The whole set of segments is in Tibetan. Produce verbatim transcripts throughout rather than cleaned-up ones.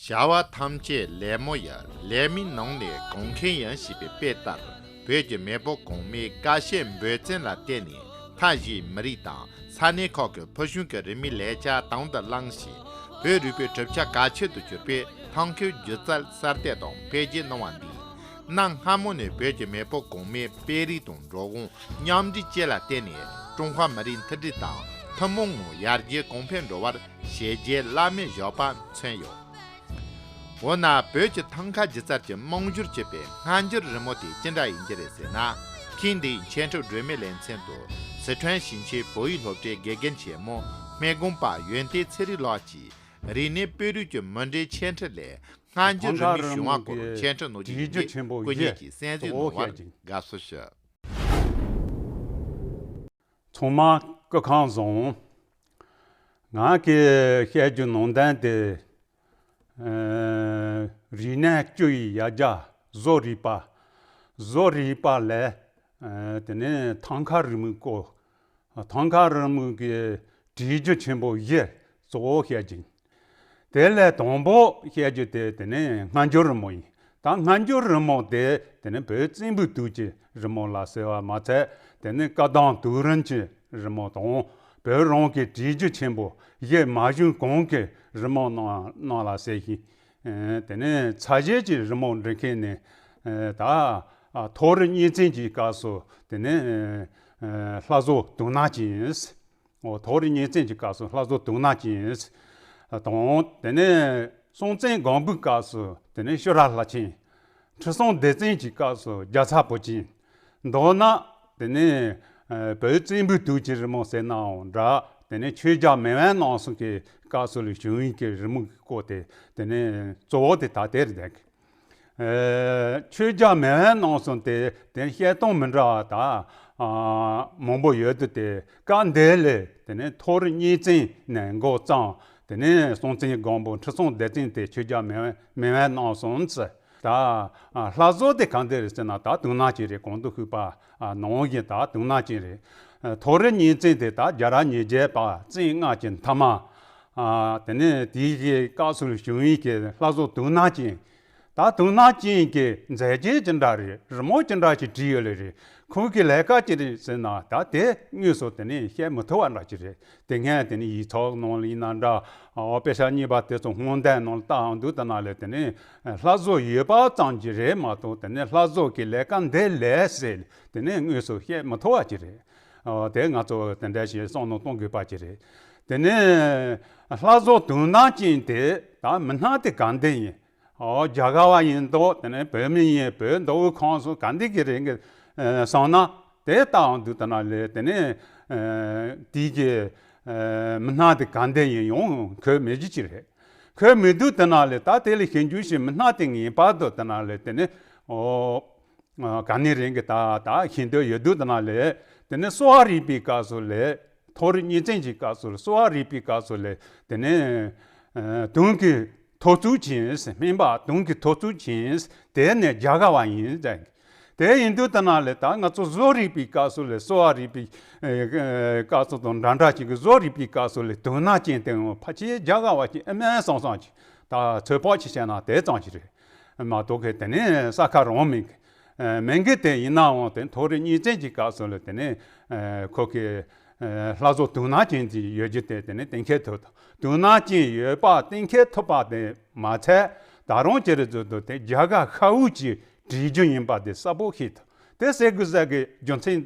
བྱ་བ་ཐམས་ཅད་ལད་མོ་ཡི། ལད་མོའི་ནང་ནས་གོང་ཁེངས་ཡིན་ཞེས་པའི་དཔེ་ལྟར། བོད་ཀྱི་མེས་པོ་གོང་མའི་ཀ་བཤད་འབོད་བརྩོན་ལ་བརྟེན་ནས། མཐའ་བཞིའི་མི་རིགས་དང་ས་གནས་ཁག་གི་ཕུལ་བྱུང་གི་རིག་གནས་ལེགས་ཆ་དང་དུ་བླངས་ཤིང་། བོད་རིག་པའི་གྲུབ་ཆ་གལ་ཆེན་དུ་གྱུར་པའི་ཐང་ཁའི་སྒྱུ་རྩལ་གསར་གཏོད་དང་འཕེལ་རྒྱས་གནང་བ་འདིས། གནའ་སྔ་མོ་ནས་བོད་ཀྱི་མེས་པོ་གོང་མའི་དཔོན་རིགས་དང་འགྲོ་འོང་མཉམ་འདྲེས་བཅས་ལ་བརྟེན་ནས། ཀྲུང་ཧྭ་མི་རིགས་མཐུན་སྒྲིལ་དང་ཐུན་མོང་ངང་ཡར་རྒྱས་གོང་འཕེལ་འགྲོ་བར་བྱས་རྗེས་བླ་མེད་བཞག་པ་མཚོན་ཡོད། འོ་ན། བོད་ཀྱི་ཐང་ཁ་སྒྱུ་རྩལ་གྱི་རྨང་གཞིར་གྱུར་པའི་སྔ་འགྱུར་རི་མོ་དེ་ཅི་འདྲ་ཡིན་རྒྱུ་རེད་ཟེར་ན། ཐེངས་འདིའི་འཆད་ཁྲིད་སྒྲོན་མེ་ལེ་ཚན་དུ། སི་ཁྲོན་ཞིང་ཆེན་བོད་ཡིག་སློབ་གྲྭའི་དགེ་རྒན་ཆེན་མོ་སྨན་དགོན་པ་ཡོན་ཏན་ཚེ་རིང་ལགས་ཀྱིས། རིག་གནས་དཔེ་རིས་ཀྱི་མུ་འབྲེལ་འཆད་ཁྲིད་ལས། སྔ་འགྱུར་རི་མོའི་བྱུང་བ་སྐོར་འཆད་ཁྲིད་གནང་རྒྱུ་ཡིན་པས། སྐུ་ཉིད་ཀྱིས་གསན་གཟིགས་གནང་བར་དགའ་བསུ་ཞུ། ཚང་མ་སྐུ་ཁམས་བཟང་། ང་གིས་བཤད་རྒྱུ་ནང་དོན་དེ། ཨ། རིག་གནས་བཅུ་ཡི་ཡ་གྱལ་བཟོ་རིག་པ། བཟོ་རིག་པ་ལས། ཨ། དེ་ནས་ཐང་ཁ་རི་མོའི་སྐོར། ཐང་ཁ་རི་མོ་གི་བྲིས་རྒྱུ་ཆེན་པོ་བཞི་གཙོ་བོ་བཤད་ཀྱི་ཡིན། དེ་ལས་དང་པོ་བཤད་རྒྱུ་དེ་དེ་ནས་སྔ་འགྱུར་རི་མོ་ཡིན། ད་སྔ་འགྱུར་རི་མོ་དེ་དེ་ནས་བོད་བཙན་པོའི་དུས་ཀྱི་རི་མོ་ལ་ཟེར་བ་མ་ཚད། དེ་ནས་བཀའ་གདམས་དུས་རིམ་གྱི་རི་མོ་དང་། བོད་རང་གི་བྲིས་རྒྱུ་ཆེན་པོ་བཞི་མ་བྱོན་གོང་གི་རི་མོ་རྣམས་རྣམས་ལ་ཟེར་ཞིང་། ཨེ། དེ་ནས་ཚད་གཞི་གྱི་རི་མོ་འབྲི་མཁན་ནི། ཨེ། ད། ཨ། མཐོ་རིས་གཉིས་བཙན་གྱི་སྐབས་སུ་དེ་ནས། ཨེ། ལྷ་བཟོ་དུང་ནག་ཅན་ཡིན། འོ། མཐོ་རིས་གཉིས་བཙན་གྱི་སྐབས་སུ་ལྷ་བཟོ་དུང་ནག་ཅན་ཡིན། དང་། དེ་ནས་སྲོང་བཙན་སྒམ་པོའི་སྐབས་སུ་དེ་ནས་ཤེས་རབ་ལྷ་ཆེན། ཁྲི་སྲོང་ལྡེ་བཙན་གྱི་སྐབས་སུ་རྒྱ་ཚ་པོ་ཅན། མདོར་ན། དེ་ནས། ཨ། བོད་བཙན་པོའི་དུས་ཀྱི་རི་མོ་ཟེར་ནའང་འདྲ། དེ་ནས་ཆོས་རྒྱལ་མེས་དབོན་རྣམ་གསུམ་གྱི་སྐབས་སུ་ལ་བྱུང་བའི་གི་རི་མོ་གི་སྐོར་དེ། དེ་ནས་གཙོ་བོ་དེ་ད་དེ་རེད། ཨ། ཆོས་རྒྱལ་མེས་དབོན་རྣམ་གསུམ་དེ་དེ་བཤད་སྟངས་མི་འདྲ་བ་ད། ཨ། མང་པོ་ཡོད་དུས། དེ་སྐབས་འདི་ལས་དེ་ནས་མཐོ་རིས་གཉིས་བཙན་ནས་འགོ་བརྩམས། དེ་ནས་སྲོང་བཙན་སྒམ་པོ། ཁྲི་སྲོང་ལྡེ་བཙན། དེ་ཆོས་རྒྱལ་མེས་དབོན། མེས་དབོན་རྣམ་གསུམ་ཚུད། ད། ཨ། ལྷ་བཟོ་དེ་གང་འདྲ་རེད་ཟེར་ན། ད་དུང་ནག་ཅན་རེད། གོང་དུ་ཞུས་པ། ཨ། ནང་བཞིན་ད་དུང་ནག་ཅན་རེད། ཨ། མཐོ་རིས་གཉིས་བཙན་དེ་ད་རྒྱལ་རབས་ཉེར་བརྒྱད་པ། བཙན་ལྔ་གི་མཐའ་མ། ཨ། དེ་ནས་དེའི་གི་སྐབས་སུ་བྱུང་བའི་གི་ལྷ་བཟོ་དུང་ནག་ཅན། ད་དུང་ནག་ཅན་གྱི་མཛད་རྗེས་ཅི་འདྲ་རེད། རི་མོ་ཅི་འདྲ་ཞིག་བྲིས་ཡོད་ལེ་རེད། ཁོང་གི་ལས་ཀ་ཅི་རེད་ཟེར་ན། ད་དེ་དངོས་སུ་དེ་ནས་བཤད་མི་ཐུབ་པ་འདྲ་ཅིག་རེད། དེ་སྔ་དེ་ནས་ཡིག་ཚགས་ནང་ལ་ཡིན་ན་འདྲ། ཨ། དཔེ་ཆ་རྙིང་པ་དེ་ཚོ་སྔོག་འདོན་ནང་ལ་བལྟ་འོང་དུས། དེ་ནང་ལ་དེ་ནས་ལྷ་བཟོ་ཡོད་པ་ཙམ་གྱིས་རེད་མ་གཏོགས། དེ་ནས་ལྷ་བཟོ་གི་ལས་ཀ་འདི་ལས་ཟེར་དེ་ནས་དངོས་སུ་བཤད་མི་ཐུབ་པ་ཅིག་རེད། ཨ། དེ་ང་ཚོ་དེ་འདྲ་ཞིག་བསམ་བློ་གཏོང་དགོས་པ་ཅིག་རེད། དེ་ནས་ལྷ་བཟོ་དུང་ནག་ཅན་དེ་ད་མི་སྣ་དེ་ག་འདྲ་ཡིན། ཨོ། རྒྱ་གར་བ་ཡིན་མདོག་དེ་ནས་བོད་མི་ཡིན། བོད་མདོ་དབུས་ཁམས་གསུམ་ག་འདྲ་གི་རེད་གི། ཨ། སོང་ན་དེ་ལྟ་འོང་དུས། དེ་ནང་ལ་དེ་ནས། ཨ། དེ་གི། ཨ། མི་སྣ་དེ་ག་འདྲ་ཡིན་ཡང་གོ་མེད་རྒྱུ་ཅིག་རེད། གོ་མེད་དུས། དེ་ནང་ལ་ད་དེ་ལ་ཞིབ་འཇུག་བྱས། མི་སྣ་དེ་ངེས་པར་དུ་དེ་ནང་ལ་དེ་ནས། ཨོ། ཨ། ག་ནས་རེད་གི། ད་ད་ཤེས་འདོད་ཡོད་དུས། དེ་ནང་ལ་དེ་ནས་གསོ་བ་རིག་པའི་སྐབས་སུ་ལ། མཐོ་རིས་གཉིས་བཙན་གྱི་སྐབས་སུ་ལ། གསོ་བ་རིག་པའི་སྐབས་སུ་ལ་དེ་ནས། ཨ། དུང་གི་ཐོར་ཚུགས་ཅན། སྨན་པ་དུང་གི་ཐོར་ཚུགས་ཅན། དེ་ནས་རྒྱ་གར་བ་ཡིན་ཟེར། དེ་ཡིན་དུས་དེ་ནང་ལ་ད་ང་ཚོ་བཟོ་རིག་པའི་སྐབས་སུ་ལ། གསོ་བ་རིག་པའི། ཨ། སྐབས་སུ་དང་འདྲ་འདྲ་ཅིག་གི། བཟོ་རིག་པའི་སྐབས་སུ་ལ་དུང་ནག་ཅན་དེ་ཕལ་ཆེར་རྒྱ་གར་བ་ཅིག་ཨེ་མེད་བསམ་བསམ་ཅིག། ད་ཚོད་དཔག་ཅིག་བྱས་ན་དེ་ཙམ་ཅིག་རེད་མ་གཏོགས་གི། དེ་ནས་ས་ཁ་རང་མིན་གི། ཨ། མིན་གི། དེ་ཡིན་ནའང་དེ་མཐོ་རིས་གཉིས་བཙན་གྱི་སྐབས་སུ་ལ་དེ་ནས། ཨ། ཁོ་གི། ཨ། ལྷ་བཟོ་དུང་ནག་ཅན་དེ་ཡོད་རྒྱུ་དེ་དེ་ནས་གཏན་འཁེལ་ཐུབ་ཐུབ། དུང་ནག་ཅན་ཡོད་པ་གཏན་འཁེལ་ཐུབ་པ་དེ་མ་ཚད། ད་རུང་ཅི་རེད་ཟེར་དུས། དེ་རྒྱ་གར་ཤྭ་འུ་ཅན་བྲིས་རྒྱུ་ཡིན་པ་དེ་གསལ་པོ་ཤེས་ཐུབ། དེ་གསལ་དགོས་ས་གི་རྒྱུ་མཚན་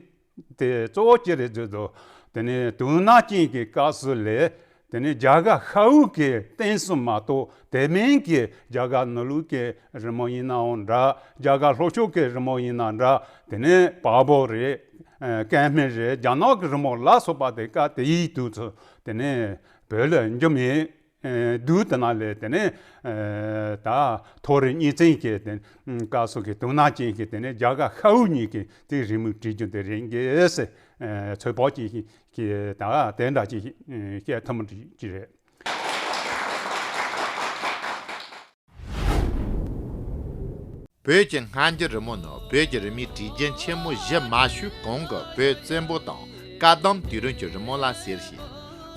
དེ་གཙོ་བོ་ཅི་རེད་ཟེར་དུས། དེ་ནས་དུང་ནག་ཅན་གྱི་སྐབས་སུ་ལ་དེ་ནས་རྒྱ་གར་ཤྭ་འུ་གི་རྟེན་གསུམ་མ་གཏོགས། དེ་མིན་གྱི་རྒྱ་གར་ནང་ལོགས་ཀྱི་རི་མོ་ཡིན་ནའང་འདྲ། རྒྱ་གར་ལྷོ་ཕྱོགས་ཀྱི་རི་མོ་ཡིན་ན་འདྲ། དེ་ནས་བལ་པོ་རེད། ཨ། ཀན་སྨད་རེད། རྒྱ་ནག་གི་རི་མོ་ལ་སོགས་པ་དེ་སྐབས་དེའི་དུས་སུ་དེ་ནས་བོད་ལ་འབྱོར་མེད། ཨ། དུས་དེ་ནང་ལ་དེ་ནས། ཨ། ད་མཐོ་རིས་གཉིས་བཙན་གྱི་དེ་སྐབས་སུ་གི་དུང་ནག་ཅན་གྱི་དེ་ནས་རྒྱ་གར་ཤྭ་འུ་གཉིས་ཀྱི་དེ་རི་མོ་བྲིས་རྒྱུ་དེ་རེད་གི་ཟེར། ཨ། ཚོད་དཔག་ཅིག་གི་ད་དེ་འདྲ་ཅིག་བཤད་ཐུབ་མི་ཅིག་རེད། བོད་ཀྱི་སྔ་འགྱུར་རི་མོ་ནི་བོད་ཀྱི་རི་མོའི་བྲིས་རྒྱུན་ཆེན་མོ་བཞི་མ་བྱོན་གོང་གི་བོད་བཙན་པོ་དང་བཀའ་གདམས་དུས་རིམ་གྱི་རི་མོ་ལ་ཟེར་ཞིང་།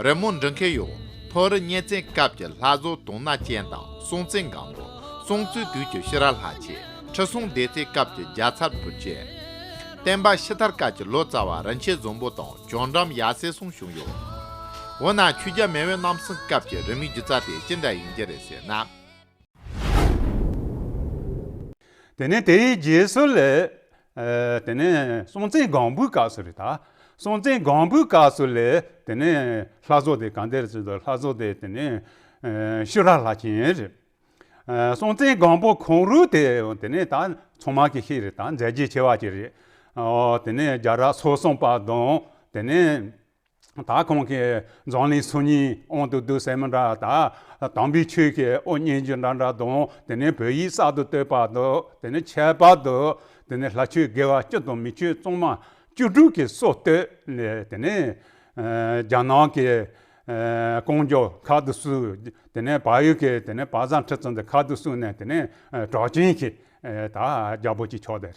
རི་མོ་འབྲི་མཁན་ཡང་ ལྷོ་རི་གཉན་བཙན་སྐབས་ཀྱི་ལྷ་བཟོ་དུང་སྣ་ཅན་དང་། སྲོང་བཙན་སྒམ་པོ། སྲོང་བཙན་དུས་ཀྱི་ཤེས་རབ་ལྷ་ཆེན། ཁྲི་སྲོང་ལྡེ་བཙན་སྐབས་ཀྱི་རྒྱ་ཚ་བུ་ཆེན། བསྟན་པ་ཕྱི་དར་སྐབས་ཀྱི་ལོ་ཙཱ་བ་རིན་ཆེན་བཟང་པོ་དང་། ཇོ་འབྲོམ་ཡབ་སྲས་གསུམ་བྱུང་ཡོད། འོ་ན་ཆོས་རྒྱལ་མེས་དབོན་རྣམ་གསུམ་སྐབས་ཀྱི་རིས་མེད་སྒྱུ་རྩལ་དེ་ཅི་འདྲ་ཡིན་རྒྱུ་རེད་ཟེར་ན། དེ་ནས་དེའི་རྗེས་སུ་ལས། ཨ། དེ་ནས་སྲོང་བཙན་སྒམ་པོའི་སྐབས་སུ་རེད་ད། སྲོང་བཙན་སྒམ་པོའི་སྐབས་སུ་ལས་དེ་ནས་ལྷ་བཟོ་དེ་གང་དེར་ཟེར་དུས་ལྷ་བཟོ་དེ་དེ་ནས། ཨ། ཤེས་རབ་ལྷ་ཆེན་རེད། ཨ། སྲོང་བཙན་སྒམ་པོ་ཁོང་རུ་དེ་དེ་ནས་ད་ཚང་མ་གི་ཤེས་རེད་ད། མཛད་རྗེས་ཆེ་བ་ཅིག་རེད། ཨོ། དེ་ནས་རྒྱལ་རབས་སོ་གསུམ་པ་དང་། དེ་ནས་ད་ཁོང་གིས་འཛམ་གླིང་སུམ་གཉིས་དབང་དུ་བསྡུས་ཟེར་མི་འདྲ། ད་དམ་པའི་ཆོས་ཀྱི་དབུ་བརྙེས་རྒྱུ་འདྲ་འདྲ་དང་། དེ་ནས་བོད་ཡིག་གསར་དུ་བཏོད་པ་དང་། དེ་ནས་ཁྱད་པར་དུ་དེ་ནས་ལྷ་ཆོས་དགེ་བ་བཅུ་དང་མི་ཆོས་གཙང་མ་བཅུ་དྲུག་གི་སྲོལ་བཏོད་ནས། དེ་ནས། ཨ། རྒྱ་ནག་གི། ཨ། ཀོང་ཇོ་ཁ་བསྡུ་སུ། དེ་ནས་བལ་ཡུལ་གྱི་དེ་ནས་བ་ཟང་ཁྲི་བཙུན་དེ་ཁ་བསྡུ་སུ་ནས། དེ་ནས། ཨ། གྲགས་ཅན་གྱི། ཨ། ད་རྒྱལ་པོ་ཅིག་ཆགས་བསྡད།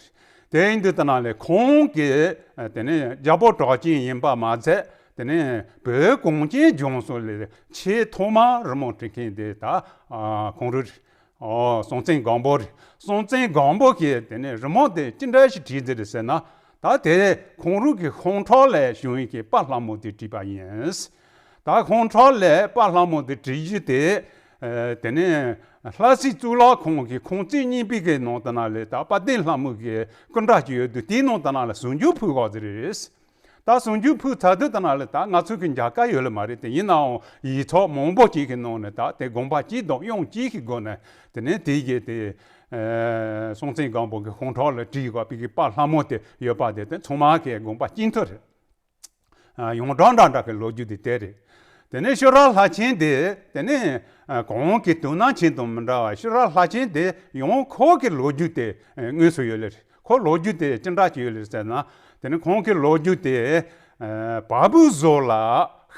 དེ་ཡིན་དུས་ད་ནང་ལས་ཁོང་གིས། ཨ། དེ་ནས་རྒྱལ་པོ་གྲགས་ཅན་ཡིན་པ་མ་ཟད། དེ་ནས་བོད་གངས་ཅན་ལྗོངས་སུ་ལས་ཆེས་ཐོག་མར་རི་མོ་བྲིས་མཁན་དེ་ད། ཨ། ཁོང་རུ། ཨོ། སྲོང་བཙན་སྒམ་པོ་རེད། སྲོང་བཙན་སྒམ་པོ་གིས་དེ་ནས་རི་མོ་དེ་ཅི་འདྲ་ཞིག་བྲིས་ཟེར་ཟེར་ན། ད་དེ་ཁོང་རུ་གི་ཤོང་ཁྲག་ལས་བྱུང་བའི་གི་དཔལ་ལྷ་མོ་དེ་བྲིས་པ་ཡིན། ད་ཤོང་ཁྲག་ལས་དཔལ་ལྷ་མོ་དེ་བྲིས་རྒྱུ་དེ། ཨ། དེ་ནས་ལྷ་སྲས་གཙུག་ལག་ཁང་གི་ཁང་བརྩེགས་གཉིས་པའི་གི་ནང་དུ་ན་ལས་ད་དཔལ་ལྡན་ལྷ་མོ་གི་སྐུ་འདྲ་ཅིག་ཡོད་དུས། དེའི་ནང་དུ་ན་ལས་ཟུང་འཇུག་ཕུལ་བ་ཟེར་རེད། ད་ཟུང་འཇུག་ཕུལ་ཚར་དུས་ད་ནང་ལ་ད་ང་ཚོ་གི་མཇལ་ཁ་ཡོད་ལེ་མ་རེད་དེ། ཡིན་ནའང་ཡིག་ཚང་མང་པོ་ཅིག་གི་ནང་ནས་ད་དེ་དགོངས་པ་གཅིག་དང་དབྱངས་གཅིག་གི་སྒོ་ནས། དེ་ནས་དེ་གའི་དེ། ཨ། སྲོང་བཙན་སྒམ་པོ་གི་ཤོང་ཁྲག་ལ་བྲིས་དགོས་པའི་གི་དཔལ་ལྷ་མོ་དེ་ཡོད་པ་དེ། དེ་ཚང་མ་གི་དགོངས་པ་གཅིག་མཐུན་རེད། ཨ། ཡོངས་གྲགས་འདྲ་འདྲ་གི་ལོ་རྒྱུས་དེ་དེ་རེད། དེ་ནས་ཤེས་རབ་ལྷ་ཆེན་དེ། དེ་ནས། ཨ། གོང་གི་དུང་སྣ་ཆེན་དང་མི་འདྲ་བ། ཤེས་རབ་ལྷ་ཆེན་དེ་ཡང་ཁོ་གི་ལོ་རྒྱུས་དེ། ཨ། དངོས་སུ་ཡོད་ལེ་རེད། ཁོ་ལོ་རྒྱུས་དེ་ཅི་འདྲ་ཅིག་ཡོད་ལེ་ཟེར་ན། དེ་ནི་ཁོང་གི་ལོ་རྒྱུས་དེ། ཨ། བ་སྤུའི་ཟུར་ལ་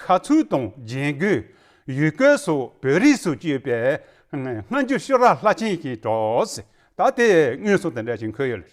ཤ་ཚུལ་དང་རྒྱན་གོས། ཡུལ་སྐད་སོགས་བོད་རིགས་སུ་བསྐྱོད་པའི་སྔ་འགྱུར་ཤེས་རབ་ལྷ་ཆེན་གྱི་གྲས། ད་དེ་དངོས་སུ་དེ་འདྲ་ཞིག་འཁོད་ཡོད་ལེ།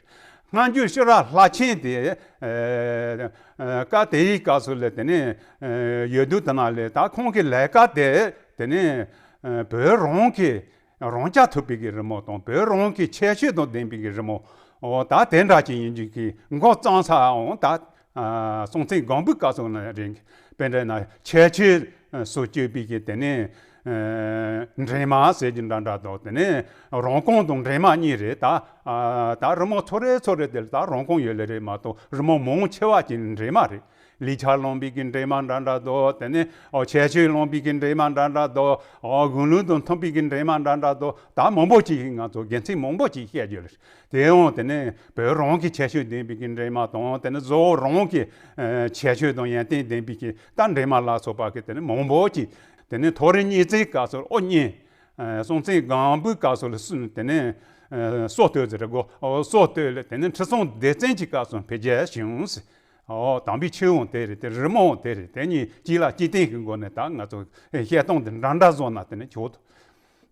སྔ་འགྱུར་ཤེས་རབ་ལྷ་ཆེན་དེ། ཨ། ཨ། སྐབས་དེའི་སྐབས་སུ་ལ་དེ་ནས། ཨ། ཡོད་དུས་ད་ནང་ལ་ད་ཁོང་གི་ལས་ཀ་དེ་དེ་ནས། ཨ། བོད་རང་གི་རང་རྐྱ་ཐུབ་པའི་གི་རི་མོ་དང་། བོད་རང་གི་ཁྱད་ཆོས་དང་ལྡན་པའི་གི་རི་མོ། འོ། ད་དེ་འདྲ་ཅིག་ཡིན་རྒྱུ་གི་མགོ་བརྩམས་ས་འོང་ད། ཨ། སྲོང་བཙན་སྒམ་པོའི་སྐབས་སུ་ན་རེད། དཔེ་འདྲ་ན་ཁྱད་ཆོས་སུ་བསྐྱོད་པའི་གི་དེ་ནས། ཨ། འདྲེས་མ་ཟེར་རྒྱུ་འདྲ་འདྲ་དང་། དེ་ནས་རང་རྐང་དང་འདྲེས་མ་གཉིས་རེད་ད། ཨ། ད་རི་མོ་ཚོ་རེ་ཚོ་རེ་དེ་ལ་ད་རང་རྐང་ཡོད་ལེ་རེད་མ་གཏོགས། རི་མོ་མང་ཆེ་བ་ཅིག་འདྲེས་མ་རེད། ལུས་ཕྱག་བླངས་པའི་གི་འདྲེས་མ་འདྲ་འདྲ་དང་། དེ་ནས། ཨོ། ཁྱད་ཆོས་བླངས་པའི་གི་འདྲེས་མ་འདྲ་འདྲ་དང་། ཨོ། དགུང་ལོ་དང་མཐུན་པའི་གི་འདྲེས་མ་འདྲ་འདྲ་དང་། ད་མང་པོ་ཅིག་ང་ཚོ་དགེ་མཚན་མང་པོ་ཅིག་བཤད་རྒྱུ་རེད། དེ་ཡང་དེ་ནས་བོད་རང་གི་ཁྱད་ཆོས་ལྡན་པའི་གི་འདྲེས་མ་དང་། དེ་ནས་བཟོ་རང་གི། ཨ། ཁྱད་ཆོས་དང་ཡོན་ཏན་ལྡན་པའི་གི་ད་འདྲེས་མ་ལ་སོགས་པ་གི་དེ་ནས་མང་པོ་ཅིག། དེ་ནས་ལྷོ་རི་གཉན་བཙན་སྐབས་སུ་དབུ་བརྙེས། ཨ། སྲོང་བཙན་སྒམ་པོའི་སྐབས་སུ་ལ་སུ་དེ་ནས། ཨ། སྲོལ་གཏོད་ཟེར་དགོས། ཨོ། སྲོལ་གཏོད་ལ་དེ་ནས་ཁྲི་སྲོང་ལྡེ་བཙན་གྱི་སྐབས་སུ་འཕེལ་རྒྱས་བྱུང་། ཨོ། དམ་པའི་ཆོས་ཡང་དེ་རེད། དེ་རི་མོ་ཡང་དེ་རེད། དེ་གཉིས་གཅིག་ལ་གཅིག་བརྟེན་གྱི་སྒོ་ནས་ད་ང་ཚོ་བཤད་སྟངས་དེ་འདྲ་འདྲ་བཟོ་ན་དེ་ནས་ཆོག་འདུག།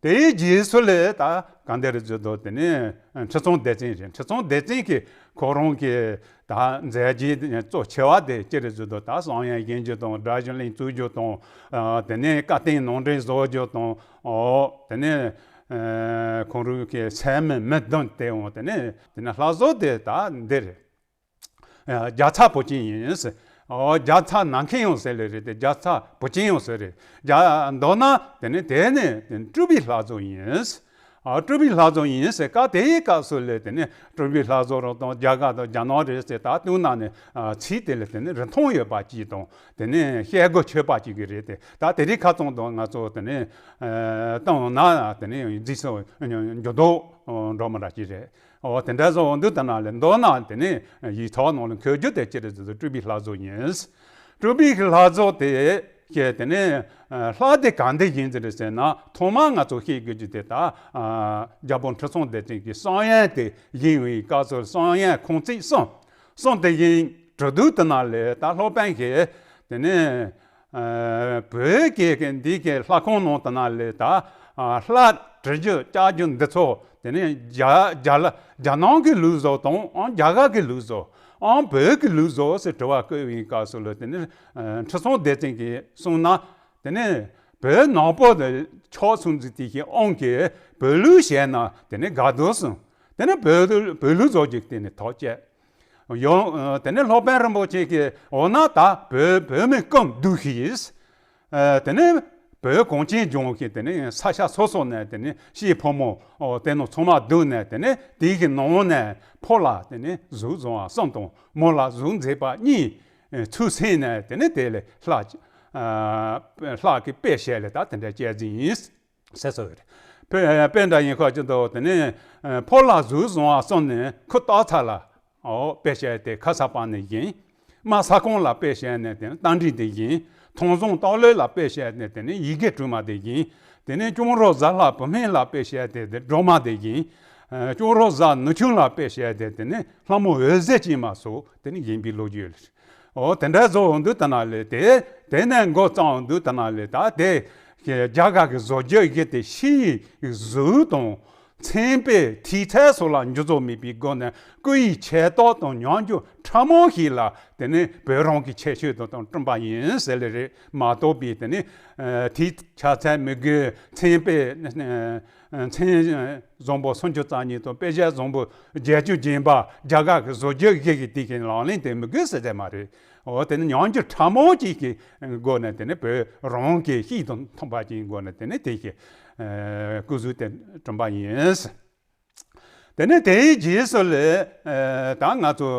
དེའི་རྗེས་སུ་ལས་ད་གང་དེ་རེད་ཟེར་དུས། དེ་ནས་ཁྲི་སྲོང་ལྡེ་བཙན་རེད། ཁྲི་སྲོང་ལྡེ་བཙན་གྱིས་ཁོ་རང་གི་ད་མཛད་རྗེས་གཙོ་ཆེ་བ་དེ་ཅི་རེད་ཟེར་དུས། ད་བསམ་ཡས་བཞེངས་རྒྱུ་དང་། སྒྲ་བཞི་གླིང་བཙུགས་རྒྱུ་དང་། ཨ། དེ་ནས་བཀའ་བསྟན་ནང་འདྲེན་བཟོ་རྒྱུ་དང་། ཨོ། དེ་ནས། ཨ། ཁོང་རང་གི་སད་མི་མི་བདུན་དེ་འོང་། དེ་ནས་དེ་ནས་ལྷ་བཟོ་དེ་ད་འདི་རེད། ཨ། རྒྱ་ཚ་བུ་ཆེན་ཡིན། ཨོ། རྒྱ་ཚ་ནམ་མཁའི་དབྱིངས་ཟེར་ལེ་རེད་དེ། རྒྱ་ཚ་བུ་ཆེན་ཡང་ཟེར་རེད། རྒྱ། མདོར་ན་དེ་ནས་དེ་ནས་སྤྲུལ་པའི་ལྷ་བཟོ་ཡིན། ཨ། སྤྲུལ་པའི་ལྷ་བཟོ་ཡིན་ཟེར། སྐབས་དེའི་སྐབས་སུ་ལས་དེ་ནས་སྤྲུལ་པའི་ལྷ་བཟོ་རང་དང་རྒྱ་གར་དང་རྒྱ་ནག་རེད་ཟེར། ད་བསྟུན་ན་ནས། ཨ། ཚིག་དེ་ལ་དེ་ནས་རིན་ཐང་ཡོད་པ་ཅིག་དང་། དེ་ནས་བཤད་སྒོ་ཆོད་པ་ཅིག་གི་རེད་དེ། ད་དེ་རིང་ཁ་སང་དང་ང་ཚོ་དེ་ནས། ཨ། བསྟུན་ན་དེ་ནས་རྗེས་སུ་འགྱུར་ལྡོག་འགྲོ་མི་འདྲ་ཅིག་རེད། ཨོ། དེ་འདྲ་བཟོ་འོང་དུས་ད་ནང་ལས་མདོར་ན་དེ་ནས་ཡིག་ཚང་ནང་ལ་འཁོད་རྒྱུ་དེ་ཅི་རེད་ཟེར་དུས། སྤྲུལ་པའི་ལྷ་བཟོ་ཡིན། སྤྲུལ་པའི་ལྷ་བཟོ་དེ་གིས་དེ་ནས། ཨ། ལྷ་དེ་གང་འདི་བཞེངས་ཟེར་ཟེར་ན། ཐོག་མར་ང་ཚོ་ཤེས་དགོས་རྒྱུ་དེ་ད། ཨ། རྒྱལ་པོ་ཁྲི་སྲོང་ལྡེ་བཙན་གྱིས་བསམ་ཡས་དེ་བཞེངས་པའི་སྐབས་སུ། བསམ་ཡས་ཁང་བརྩེགས་གསུམ། གསུམ་དེ་བཞེངས་གྲུབ་དུས་ད་ནང་ལས་ད་སློབ་དཔོན་གྱིས་དེ་ནས། ཨ། བོད་ཀྱི་འདི་གའི་ལྷ་ཁང་ནང་དུ་ན་ལས་ད། ཨ། ལྷ་བྲི་རྒྱུ་བཅའ་རྒྱུ་འདི་ཚོ་དེ་ནས་རྒྱ། རྒྱ་ལ། རྒྱ་ནག་གི་ལུགས་སྲོལ་དང་། ཨང་རྒྱ་གར་གྱི་ལུགས་སྲོལ། ཨང་བོད་ཀྱི་ལུགས་སྲོལ་ཟེར་དྲི་བ་བཀོད་པའི་སྐབས་སུ་ལ། དེ་ནས། ཨ། ཁྲི་སྲོང་ལྡེ་བཙན་གྱིས་གསུངས་ན། དེ་ནས་ བོད་ནག་པོ་དེ་ཕྱོགས་སུ་འཛིན་དེ་བཞིན་དབང་གིས་བོད་ལུགས་བྱས་ན་དེ་ནི་དགའ་སྡུག་སོང་། དེ་ནི་བོད་བོད་ལུགས་བཟོ་རྒྱུ་དེ་ནི་ཐག་བཅད་ཡོང་། དེ་ནི་སློབ་དཔོན་རིན་པོ་ཆེ་གིས་འོ་ན་ད་བོད་བོད་མི་སྐོམ་སྡུག་ཤིས། དེ་ནི་བོད་གངས་ཅན་ལྗོངས་ཀྱི་དེ་ནི་ས་ཆ་སོ་སོ་ནས་དེ་ནི་སྐྱེས་ཕོ་མོ་དེ་ནི་ཚང་མ་བསྡུས་ནས་དེ་ནི་དེའི་གི་ནང་ནས་ཕོ་ལ་དེ་ནི་གཟུགས་བཟང་བ་གསུམ་དང་མོ་ལ་གཟུགས་མཛེས་པ་གཉིས། ཚུར་སེམས་ནས་དེ་ནི་དེ་ལས་ལྷ་ལྷ་གི་དཔེ་བྱས་ལས་ད་དེ་འདྲ་བྱས་ཟིན་ཡིན་ཟེར་སོ་རེད། དཔེ་དཔེ་འདྲ་ཡིན་ཁ་ཅིག་ཏུ་དེ་ནི་ཕོ་ལ་གཟུགས་བཟང་བ་གསུམ་ནི་ཁུ་བཏགས་ཚ་ལ་ཨོ་དཔེ་བྱས་ཏེ་ཁ་ས་པ་ནི་ཡིན། རྨ་ས་ཁོང་ལ་དཔེ་བྱས་ནས་དེ་ནི་རྟ་མགྲིན་དེ་ཡིན། ཐང་བཟང་སྟག་ལོས་ལ་དཔེ་བྱས་ནས་དེ་ནི་ཡི་གེ་དྲུག་མ་དེ་ཡིན། དེ་ནི་ཅོང་རོ་གཟའ་ལྷག་བུད་མེད་ལ་དཔེ་བྱས་ཏེ་དེ་སྒྲོལ་མ་དེ་ཡིན། ཅོང་རོ་གཟའ་ནུ་ཆུང་ལ་དཔེ་བྱས་ཏེ་དེ་ནི་ལྷ་མོ་འོད་ཟེར་ཅན་མ་སོགས་དེ་ནི་ཡིན་པའི་ལོ་རྒྱུས་ལ། ཨོ་དེ་འདྲ་བཟོ་འོང་དུས་ད་ན་ལས་དེ་དེ་ནས་འགོ་བརྩམས་འོང་དུས་ད་ན་ལས་ད་དེ་རྒྱ་གར་གྱི་བཟོ་བཅོས་བརྒྱུད་དེ་ཕྱི་ཡི་གཟུགས་དང་མཚན་དཔེ་ཐིག་ཚད་སོགས་ལ་འགྱུར་ལྡོག་མེད་པའི་སྒོ་ནས་སྐུ་ཡི་ཁྱད་རྟགས་དང་ཉམས་འགྱུར་ཕྲ་མོ་ཞིག་ལ་དེ་ནི་བོད་རང་གི་ཁྱད་ཆོས་དང་བསྐྲུན་པ་ཡིན་ཟེར་ལེ་རེད་མ་གཏོགས་པའི་དེ་ནི་ཐིག་ཆ་ཚད་མི་དགོས། མཚན་དཔེ་མཚན་བཟང་པོ་སུམ་ཅུ་རྩ་གཉིས་དང་དཔེ་བྱད་བཟང་པོ་བརྒྱད་ཅུ་བརྒྱན་པ་རྒྱ་གར་གྱི་བཟོ་བཅོས་བརྒྱུད་ཀྱི་དེ་གའི་ལག་ལེན་དེ་མི་དགོས་ཟེར་ཚད་མ་རེད། འོ་དེ་ནི་ཉམས་འགྱུར་ཕྲ་མོ་གཅིག་གི་སྒོ་ནས་དེ་ནི་བོད་རང་གི་ཤེས་དང་མཐུན་པ་ཅིག་སྒོ་ནས་དེ་ནི་དེ་གའི་སྐུ་གཟུགས་དེ་བསྐྲུན་པ་ཡིན། དེ་ནས་དེའི་རྗེས་སུ་ལས་ད་ང་ཚོ་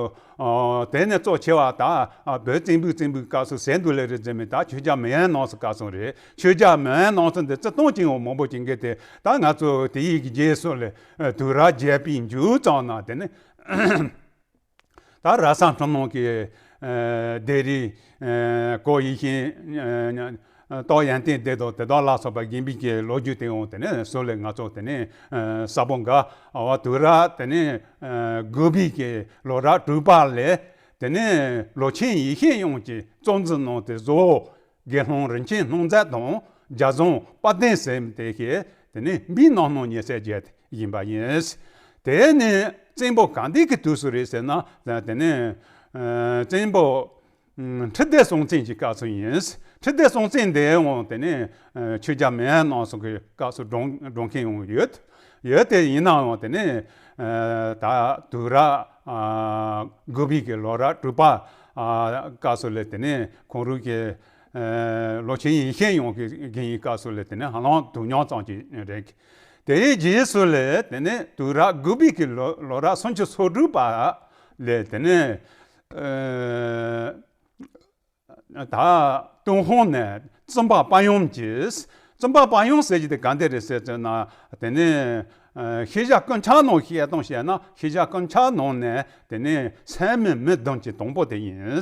དེ་ནས་གཙོ་ཆེ་བ་ད་བོད་བཙན་པོའི་བཙན་པོའི་སྐབས་སུ་ཟེར་འདུག་ལེ་རེད་ཟེར་མི་ད་ཆོས་རྒྱལ་མེས་དབོན་རྣམ་གསུམ་སྐབས་སུ་རེད། ཆོས་རྒྱལ་མེས་དབོན་རྣམ་གསུམ་དེ་བརྩི་མཐོང་ཅན་འོ་མང་པོ་ཅིག་གིས་དེ་ད་ང་ཚོ་དེའི་གི་རྗེས་སུ་ལས་དུས་རབས་བརྒྱད་པའི་མཇུག་ཙམ་ན་དེ་ནས་ད་ར་ས་འཕྲུལ་སྣང་གི་སྡེ་རིགས་གོ་ཡེ་ཤེས་རྟོགས་ཡོན་ཏན་སྡེ་དང་དེ་དག་ལ་སོགས་པ་རྒན་པའི་གི་ལོ་རྒྱུས་དེ་འོང་དེ་ནས་སོགས་ལས་ང་ཚོ་དེ་ནས་ས་བོན་འགའ་ཨ་བ་དུས་རབས་དེ་ནས་དགུ་པའི་གི་ལོ་རབས་དྲུག་པ་ལས་དེ་ནས་ལོ་ཆེན་ཡེ་ཤེས་དབྱངས་ཀྱིས་གཙོ་འཛིན་གནང་སྟེ་བཟོ། དགེ་སློང་རིན་ཆེན་སྣང་མཛད་དང་རྒྱ་བཟང་དཔལ་ལྡན་ཟེར་དེ་གའི་དེ་ནས་འབུམ་རྣམ་སྣང་ཉེ་སྲས་བརྒྱད་ཡིན་པ་ཡིན། དེ་ནས་བཙན་པོ་གང་དེ་གི་དུས་སུ་རེད་ཟེར་ན་དེ་ནས་བཙན་པོ་ཁྲི་ལྡེ་སྲོང་བཙན་གྱི་སྐབས་སུ་ཡིན། ཁྲི་ལྡེ་སྲོང་བཙན་འདས་འོང་དེ་ནས་ཆོས་རྒྱལ་མེས་དབོན་རྣམ་གསུམ་གྱི་སྐབས་སུ་འགྲོ་འགྲོ་མཁན་ཡང་ཡོད། ཡོད་དེ་ཡིན་ནའང་དེ་ནས་ད་དུས་རབས་དགུ་པའི་གི་ལོ་རབས་དྲུག་པ་སྐབས་སུ་ལས་དེ་ནས་ཁོང་རང་གི་ལོ་ཆེན་ཡེ་ཤེས་དབྱངས་ཀྱི་རྒན་ཡི་སྐབས་སུ་ལས་དེ་ནས་ཧ་ལམ་དུས་མཉམ་ཙམ་ཅིག་རེད། དེའི་རྗེས་སུ་ལས་དེ་ནས་དུས་རབས་དགུ་པའི་གི་ལོ་ལོ་རབས་སུམ་ཅུ་སོ་དྲུག་པ་ལས་དེ་ནས་ད་ཏུན་ཧོང་ནས་བཙུན་པ་དཔལ་ཡུམ་གྱིས། བཙུན་པ་དཔལ་ཡུམ་ཟེར་གྱི་དེ་ག་འདྲ་རེད་ཟེར་ཟེར་ན་དེ་ནས་ཤེས་བྱ་ཀུན་ཁྱབ་ནང་བཤད་སྟངས་བཤད་ན་ཤེས་བྱ་ཀུན་ཁྱབ་ནང་ནས་དེ་ནས་སད་མི་མི་བདུན་གྱི་དང་པོ་དེ་ཡིན།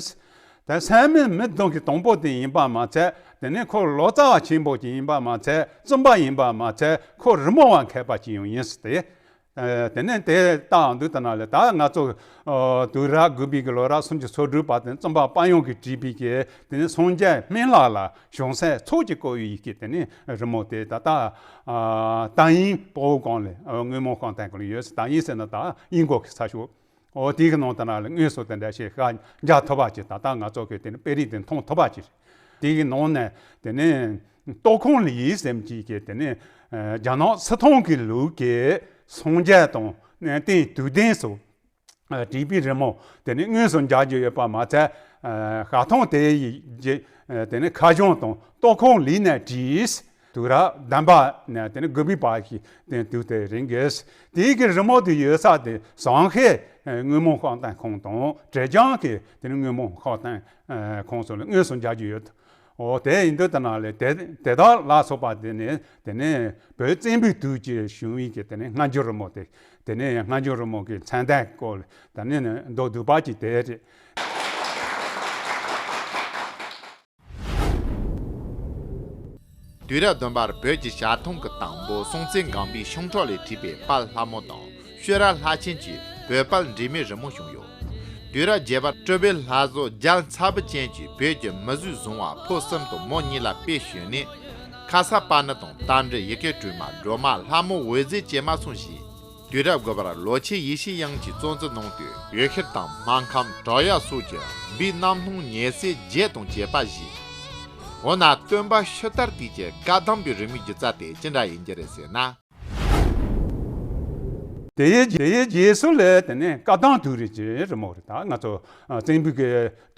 དེ་སད་མི་མི་བདུན་གྱི་དང་པོ་དེ་ཡིན་པ་མ་ཚད་དེ་ནས་ཁོ་ལོ་ཙཱ་བ་ཆེན་པོ་ཅིག་ཡིན་པ་མ་ཚད་བཙུན་པ་ཡིན་པ་མ་ཚད་ཁོ་རི་མོ་བ་མཁས་པ་ཅིག་ཡང་ཡིན་ཟེར་ཏེ། དེ་ནས་དེ་ལྟའང་འདུག་ད་ན་ལས་ད་ང་ཚོ་དུས་རབས་དགུ་པའི་གི་ལོ་རབས་སུམ་ཅུ་སོ་དྲུག་པ་དེ་བཙུན་པ་དཔལ་ཡུམ་གྱིས་བྲིས་པའི་གི་དེ་ནས་སངས་རྒྱས་སྨན་བླ་ལ་བྱང་སེམས་ཚོགས་ཀྱི་བཀོད་པའི་ཡི་གེ་དེ་ནས་རི་མོ་དེ་ད་ལྟ་ཏཱ་དབྱིན་པའོ་ཀང་ལས་དངོས་མང་ཤང་ཐང་གི་ལ་ཡོད། ཏཱ་དབྱིན་ཟེར་ན་ད་དབྱིན་གོ་གི་ས་ཕྱོགས། འོ་དེའི་གི་ནང་དུ་ན་ལ་དངོས་སུ་དེ་འདྲ་ཞིག་ཤ་རྒྱག་ཐུབ་པ་ཅིག་ད་ལྟ་ང་ཚོ་གི་དེ་ནི་དཔེ་རིས་དེ་མཐོང་ཐུབ་པ་ཅིག་རེད། དེའི་གི་ནང་ནས་དེ་ནི་ཏོག་ཁོང་ལི་ཡི་སེམས་ཅིག་གི་དེ་ནི་རྒྱ་ནག་སི་ཐོང་གི་ལུགས་ཀྱི་སངས་རྒྱས་དང་གནས་བརྟན་དུས་ལྡན་སོགས་བྲིས་པའི་རི་མོ་དེ་ནི་དངོས་སུ་མཇལ་རྒྱུ་ཡོད་པ་མ་ཚད་ཤ་ཐང་དེ་ཡི་རྗེ་དེ་ནི་ཁ་བྱང་དང་ཏོག་ཁོང་ལི་ནས་བྲིས། དུས་རབས་བདུན་པ་ནས་དེ་ནི་དགུ་པའི་བར་གྱི་དེ་དུས་དེ་རིང་གི་དེའི་གི་རི་མོ་དེ་ཡོད་ས་དེ་ཟངས་ཤེལ་དངོས་མང་ཤང་ཐང་ཁང་དང་བྲེ་ལྗང་གི་དེ་ནི་དངོས་མང་ཤང་ཐང་ཁང་སོགས་ལ་དངོས་སུ་མཇལ་རྒྱུ་ཡོད། འོ་དེ་ཡིན་དུས་ད་ན་ལས་དེ་དེ་དག་ལ་སོགས་པ་དེ་ནི་དེ་ནི་བོད་བཙན་པོའི་དུས་ཀྱི་བྱུང་བའི་གི་དེ་ནི་སྔ་འགྱུར་རི་མོ་དེ་དེ་ནི་སྔ་འགྱུར་རི་མོ་གི་མཚན་ལྡན་སྐོར་ལ་ད་ནི་མདོར་བསྡུས་པ་ཅིག་དེ་རེད། དུས་རབས་བདུན་པར་བོད་ཀྱི་ཞལ་ཐང་གི་དང་པོ་སྲོང་བཙན་སྒམ་པོའི་ཤིང་ཁྲོག་ལས་བྲིས་པའི་དཔལ་ལྷ་མོ་དང་ཤེས་རབ་ལྷ་ཆེན་གྱི་བོད་དཔལ་འབྲེལ་མའི་རི་མོ་བྱུང་ཡོད། དུས་རབས་བརྒྱད་པར་སྤྲུལ་པའི་ལྷ་བཟོ་རྒྱལ་ཚ་བོ་ཅན་གྱིས་བོད་ཀྱི་མི་གཟུགས་བཟང་བ་ཕོ་གསུམ་དང་མོ་གཉིས་ལ་དཔེ་བྱས་ནས་ཁ་སར་པ་ཎི་དང་རྟ་མགྲིན་ཡི་གེ་དྲུག་མ་སྒྲོལ་མ་ལྷ་མོ་འོད་ཟེར་ཅན་མ་གསུངས་ཤིང་། དུས་རབས་དགུ་པར་ལོ་ཆེན་ཡེ་ཤེས་དབྱངས་ཀྱིས་གཙོ་འཛིན་གནང་སྟེ་འོད་ཤར་དང་སྨར་ཁམས་བྲག་གཡབ་སོགས་ཀྱི་འབུམ་རྣམ་སྣང་ཉེ་སྲས་བརྒྱད་དང་བཅས་པ་བཞེངས། འོ་ན་སྟོན་པ་ཕྱི་དར་དུས་ཀྱི་བཀའ་གདམས་པའི་རི་མོའི་སྒྱུ་རྩལ་དེ་ཅི་འདྲ་ཡིན་གྱི་རེད་ཟེར་ན། དེའི་དེའི་རྗེས་སུ་ལས་དེ་ནས་བཀའ་གདམས་དུག་རིན་གྱི་རི་མོ་རེད། ད་ང་ཚོ་ཨ་བཙན་པོའི་གི་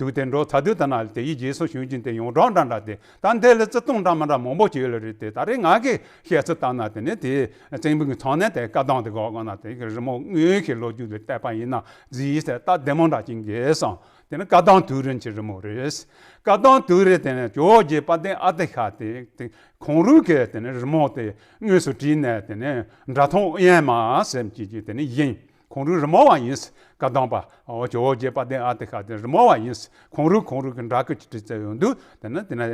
དུག་དེ་འགྲོ་ཚར་དུས་ད་ན་དེའི་རྗེས་སུ་ཞུན་གྱིན་དེ་ཡོངས་གྲགས་འདྲ་འདྲ་དེ་ད་འདི་ལ་བརྩི་མཐོང་འདྲ་མི་འདྲ་མང་པོ་ཅིག་ཡོད་ལ་རེད། དེ་ད་རེས་ང་གི་བཤད་ཚུལ་ལྟར་ན་དེ་ནས་དེ་བཙན་པོའི་གི་ཚང་ནས་དེ་བཀའ་གདམས་དེ་གོ་གོ་ན་དེ་གི་རི་མོ་དངོས་ཀྱི་ལོ་རྒྱུས་ལ་བལྟས་པ་ཡིན་ན་རྫིས་ཟེར་སྟབས་བདེ་མོ་འདྲ་ཅིག་འགས་སོང་། དེ་ནི་བཀའ་གདམས་དུག་རིན་གྱི་རི་མོ་རེད། བཀའ་གདམས་དུག་རིན་དེ་ནི་ཇོ་བོ་རྗེ་དཔལ་ལྡན་ཨ་ཏི་ཤ་དེ་དེ་ཁོང་རང་གི་དེ་ནི་རི་མོ་དེ་དངོས་སུ་བྲིས་ནས་དེ་ནི་འདྲ་མཐོང་ཨུ་ཡོན་མ་ཟེར་གྱི་གི་དེ་ནི་ཡིན། ཁོང་རང་རི་མོ་བ་ཡིན། བཀའ་གདམས་པ་ཨོ་ཇོ་བོ་རྗེ་དཔལ་ལྡན་ཨ་ཏི་ཤ་དེ་རི་མོ་བ་ཡིན། ཁོང་རང་ཁོང་རང་གི་འདྲ་སྐུ་ཅིག་བྲིས་ཚར་ཡོང་དུས་དེ་ནི་དེ་ནི་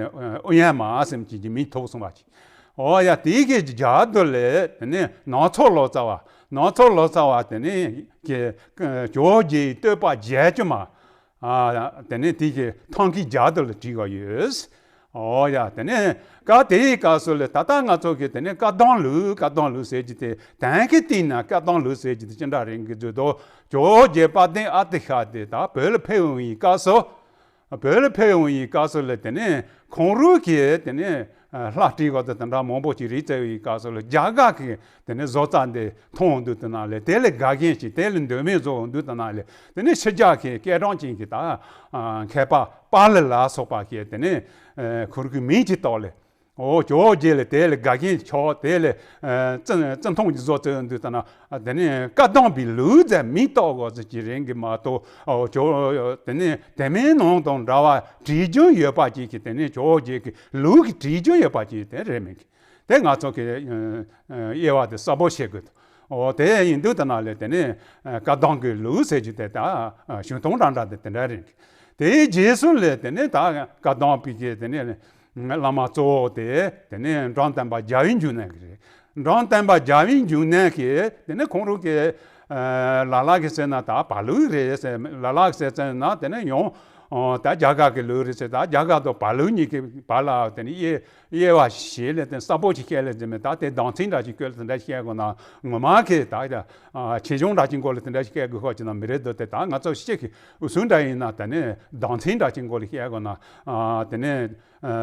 ཨུ་ཡོན་མ་ཟེར་གྱི་གི་མིང་ཐོགས་སོང་བ་ཅིག་ཨོ་ཡ། དེའི་གི་རྒྱབ་དུ་ལས་དེ་ནི་ནག་ཚོ་ལོ་ཙཱ་བ། ནག་ཚོ་ལོ་ཙཱ་བ་དེ་ནི་གི་ཇོ་བོ་རྗེའི་བསྟོད་པ་བརྒྱད་ཅུ་མ། ཨ། དེ་ནས་དེ་གི་ཐང་གི་རྒྱབ་དུ་ལ་བྲིས་པ་ཡོད། ཨོ་ཡ། དེ་ནས་སྐབས་དེའི་སྐབས་སུ་ལ་ད་ལྟ་ང་ཚོ་གི་དེ་ནས་བཀའ་གདམས་ལུགས། བཀའ་གདམས་ལུགས་ཟེར་གྱི་དེ་དོན་གྱི་སྟེང་ན་བཀའ་གདམས་ལུགས་ཟེར་གྱི་དེ་ཅི་འདྲ་རེད་གི་བརྗོད་དོ། ཇོ་བོ་རྗེ་དཔལ་ལྡན་ཨ་ཏི་ཤ་དེ་ད་བོད་ལ་ཕེབས་འོང་བའི་སྐབས་སུ། བོད་ལ་ཕེབས་འོང་བའི་སྐབས་སུ་ལ་དེ་ནས་ཁོང་རང་གིས་དེ་ནས་ལྷ་བྲིས་པ་དང་དེ་འདྲ་མང་པོ་ཅིག་རིག་བྱས་པའི་སྐབས་སུ་ལ་རྒྱ་གར་གྱི་དེ་ནས་བཟོ་རྩལ་འདི་མཐོང་འདུག་དེ་ན་ལས་དེ་ལས་དགའ་མཁན་ཞིག་དེ་ལས་འདོད་མོས་བཟོ་འདུག་དེ་ན་ལས་དེ་ནས་ཕྱི་རྒྱལ་གྱི་སྐད་གྲགས་ཅན་གྱི་ད་མཁས་པ་པཱ་ལི་ལ་སོགས་པ་གིས་དེ་ནས་ཁོ་རང་གི་མིང་ཅིག་བཏགས་ལས། ཨོ་ཇོ་བོ་རྗེ་ལ་དེ་ལས་དགའ་མཁན་ཆོག་དེ་ལས་བརྩི་བརྩི་མཐོང་གི་བཟོ་བརྩི་འདུག་དེ་ན་དེ་ནས་བཀའ་གདམས་པའི་ལུགས་ཟེར་མིང་བཏགས་དགོས་ཟེར་གྱི་རེད་གི་མ་གཏོགས། ཨོ་ཇོ་དེ་ནས་དེ་མིན་ནང་དང་འདྲ་བ་བྲིས་རྒྱུན་ཡོད་པ་ཅིག་གི་དེ་ནས་ཇོ་བོ་རྗེ་གི་ལུགས་ཀྱི་བྲིས་རྒྱུན་ཡོད་པ་ཅིག་དེ་རེད་མིན་གི། དེ་ང་ཚོ་གི་དབྱེ་བ་དེ་གསལ་པོ་བྱེད་དགོས་འདུག་ཨོ་དེ་ཡིན་དུས་དེ་ན་ལས་དེ་ནས་བཀའ་གདམས་ཀྱི་ལུགས་ཟེར་རྒྱུ་དེ་ད་ཞུན་ཐོང་འདྲ་འདྲ་དེ་དེ་འདྲ་རེད་གི། དེའི་རྗེས་སུ་ལས་དེ་ནས་ད་བཀའ་གདམས་པའི་གི་དེ་ནས་བླ་མ་གཙོ་བོ་དེ་དེ་ནས་འབྲོམ་སྟོན་པ་རྒྱལ་བའི་འབྱུང་གནས་ཀྱི་རེད། འབྲོམ་སྟོན་པ་རྒྱལ་བའི་འབྱུང་གནས་ཀྱི་དེ་ནས་ཁོང་རང་གི་ལ་ལ་གི་ཟེར་ན་ད་བ་ལུགས་རེད་ཟེར། ལ་ལ་གི་ཟེར་ཟེར་ན་དེ་ནས་ཡང་ད་རྒྱ་གར་གི་ལུགས་རེད་ཟེར། ད་རྒྱ་གར་དང་བ་ལུགས་གཉིས་ཀྱི་བར་ལ་དེ་ནས་དབྱེ་དབྱེ་བ་ཞིག་ལས་དེ་གསལ་པོ་ཅིག་བཤད་ལས་ཟེར་མེད། ད་དེ་གདམས་ཚིག་འདྲ་ཞིག་བཀོད་ལ་དེ་འདྲ་ཞིག་བཤད་དགོས་ན་ངོ་མ་གི་ད་ཆེ་ཆུང་འདྲ་ཅིག་མགོ་ལ་དེ་འདྲ་ཞིག་བཤད་དགོས་ཁག་ཅིག་ན་མི་རེད་འདུག་དེ་ད་ང་ཚོ་ཤེས་ཀྱི་འུ་ཚོ་འདྲ་ཡིན་ན་དེ་ནས་གདམས་ཚིག་འདྲ་ཅིག་མགོ་ལ་བཤད་དགོས་ན་དེ་ནས་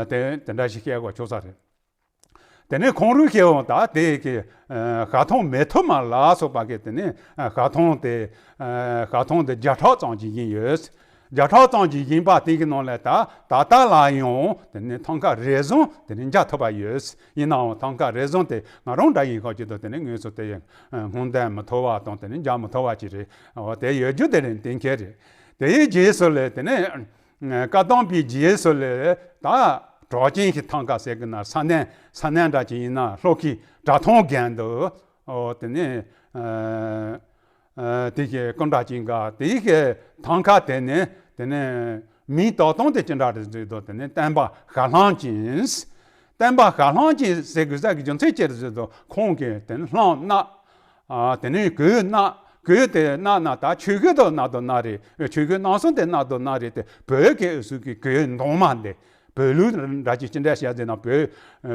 དེ་དེ་འདྲ་ཞིག་བཤད་དགོས་ཆོག་ས་རེད། དེ་ནས་ཁོང་རུ་ཤེས་འོང་ད་དེ་གི་ཤ་ཐང་མེ་ཐུ་མ་ལ་སོགས་པ་གི་དེ་ནས་ཤ་ཐང་དེ་ཤ་ཐང་དེ་བརྒྱ་ཕྲག་ཙམ་ཅིག་ཡིན་ཡོད། བརྒྱ་ཕྲག་ཙམ་ཅིག་ཡིན་པ་དེ་གི་ནང་ལས་ད་ད་ལྟ་ལ་ཡང་དེ་ནས་ཐང་ཀ་རེ་ཟུང་དེ་ནས་མཇལ་ཐུབ་པ་ཡོད། ཡིན་ནའང་ཐང་ཀ་རེ་ཟུང་དེ་ང་རང་འདྲ་ཡིན་ཁག་ཅིག་ཏུ་དེ་ནས་དངོས་སུ་དེ་ཡང་སྔོན་བསྡད་མི་ཐུབ་པ་དང་དེ་ནས་མཇལ་མི་ཐུབ་པ་ཅིག་རེད། འོ་དེ་ཡོད་རྒྱུ་དེ་རེད་གཏན་འཁེལ་རེད། དེའི་རྗེས་སུ་ལས་དེ་ནས་བཀའ་གདམས་པའི་རྗེས་སུ་ལས་ད་གྲགས་ཅན་གྱི་ཐང་ཀ་ཟེར་གི་ན་ས་གནས་ས་གནས་འདྲ་ཅིག་ཡིན་ན་ལྷོ་ཁའི་གྲྭ་ཐང་རྒན་དུ་འོ་དེ་ནས། ཨ་དེ་གའི་སྐུ་འདྲ་ཅན་འགའ་དེ་གའི་ཐང་ཀ་དེ་ནས་དེ་ནས་མིང་བཏགས་སྟངས་དེ་ཅི་འདྲ་རེད་ཟེར་དུས་དེ་ནས་བསྟན་པ་ཤ་ལྷམ་ཅན། བསྟན་པ་ཤ་ལྷམ་ཅན་ཟེར་དགོས་ས་གི་རྒྱུ་མཚན་ཅི་རེད་ཟེར་དུས་ཁོང་གིས་དེ་ནས་ལྷམ་གནག་ཨ་དེ་ནས་གོས་གནག་གོས་དེ་གནག་ན་ད་ཆོས་གོས་དང་གནག་དང་གནག་རེད། ཆོས་གོས་གནག་སོང་དེ་གནག་དང་གནག་རེད་དེ་བོད་ཀྱི་འུ་ཚོ་གི་གོས་མདོང་མ་འདི། བོད་ལུགས་འདྲ་ཅིག་ཅི་འདྲ་བཤད་ཟེར་ན་བོད་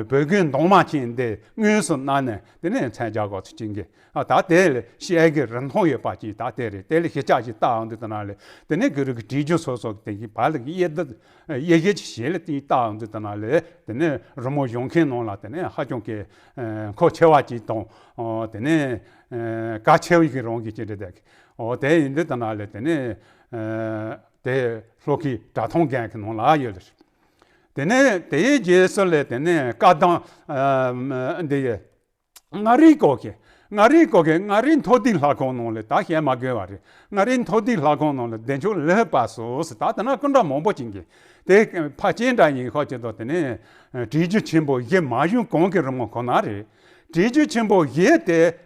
བོད་གོས་མདོང་མ་ཅན་འདི་དངོས་སུ་གནང་ནས་དེ་ནས་མཚན་རྒྱག་དགོས་ཚུལ་ཅན་གྱི་ཨ་ད་དེ་ལ་བཤད་ཀྱི་རིན་ཐང་ཡོད་པ་ཅིག་ད་དེ་རེད། དེ་ལ་ཤེས་བྱ་ཞིག་བལྟའང་འདི་ལྟ་ན་ལས་དེ་ནས་གུ་རུ་གི་བྲིས་རྒྱུན་སོ་སོ་དེ་གི་བར་ལ་གི་དབྱེ་བསྡུ་དབྱེ་གཞི་ཞིག་བྱས་ལ་དེ་བལྟའང་འདི་ལྟ་ན་ལས་དེ་ནས་རི་མོ་བཞེངས་མཁན་ནང་ལ་དེ་ནས་ཧ་ཅང་གི་མཁོ་ཆེ་བ་ཅིག་དང་དེ་ནས་གལ་ཆེ་བའི་གི་རང་གི་ཅི་འདྲ་དེ་གི་འོ་དེ་ཡིན་འདི་ལྟ་ན་ལས་དེ་ནས། དེ་ལྷོ་ཁའི་གྲྭ་ཐང་རྒན་གྱི་ནང་ལ་ཡོད་རེད། དེ་ནས་དེའི་རྗེས་སུ་ལས་དེ་ནས་བཀའ་གདམས་འདི་ཡི་མངའ་རིས་སྐོར་གྱི་མངའ་རིས་སྐོར་གྱི་མངའ་རིས་མཐོ་ལྡིང་ལྷ་ཁང་ནང་ལ་ད་བཤད་མ་དགོས་པ་རེད། མངའ་རིས་མཐོ་ལྡིང་ལྷ་ཁང་ནང་ལ་བདེ་མཆོག་ལེགས་པ་སོགས་སུ་ད་ལྟ་ན་སྐུ་འདྲ་མང་པོ་ཅིག་གི་དེ་ཕལ་ཆེར་འདྲ་ཡིན་ཁག་ཅིག་ཏུ་དེ་ནས་བྲིས་རྒྱུན་ཆེན་པོ་བཞི་མ་བྱོན་གོང་གི་རི་མོ་ཁོ་ན་རེད། བྲིས་རྒྱུན་ཆེན་པོ་བཞི་དེ།